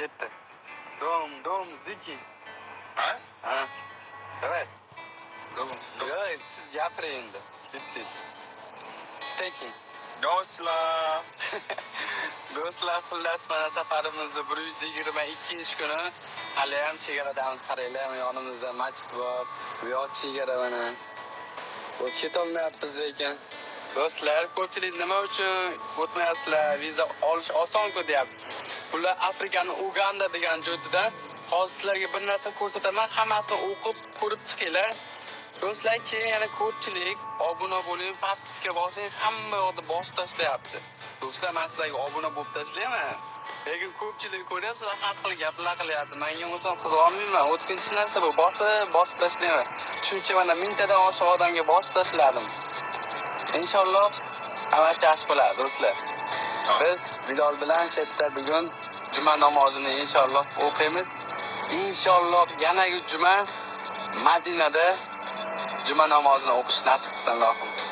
Bitta. Dom, dom, ziki. Ha? Ha. Давай. Dom. Yo'q, siz gapiring endi. Bitta. Speaking. Do'stlar. Do'stlar, xullas, mana safarimizni 122-kuni, haliyam chegaradamiz. Qaranglar, yonimizda masjid bor. Bu yoq chegara mana. O'tib ketolmayapmiz lekin. Do'stlar, ko'pchilik nima uchun o'tmayapsizlar, viza olish oson-ku deyapti. Bular Afrikani Uganda degan joyida. Hozir sizlarga bir narsa ko'rsataman, hammasini o'qib, ko'rib chiqinglar. Do'stlar, keyin yana ko'pchilik obuna bo'ling, подписка bosing, hamma yoqda bosib tashlayapti. Do'stlar, men sizlarga obuna bo'lib tashlayman. Lekin ko'pchilik ko'ryapsizlar, har xil gaplar qilyapti. Menga bo'lsam qiziqolmayman. O'tkinchi narsa bu. Bosib, bosib tashlayman. Shuncha mana mingtadan oshiq odamga bosib tashladim. Inshaalloh hammasi yaxshi bo'ladi, do'stlar. Biz Bilol bilan shu yerda bugun juma namozini inshaalloh o'qiymiz. Inshaalloh yanagi juma Madinada juma namozini o'qish nasib qilsin, Allohim.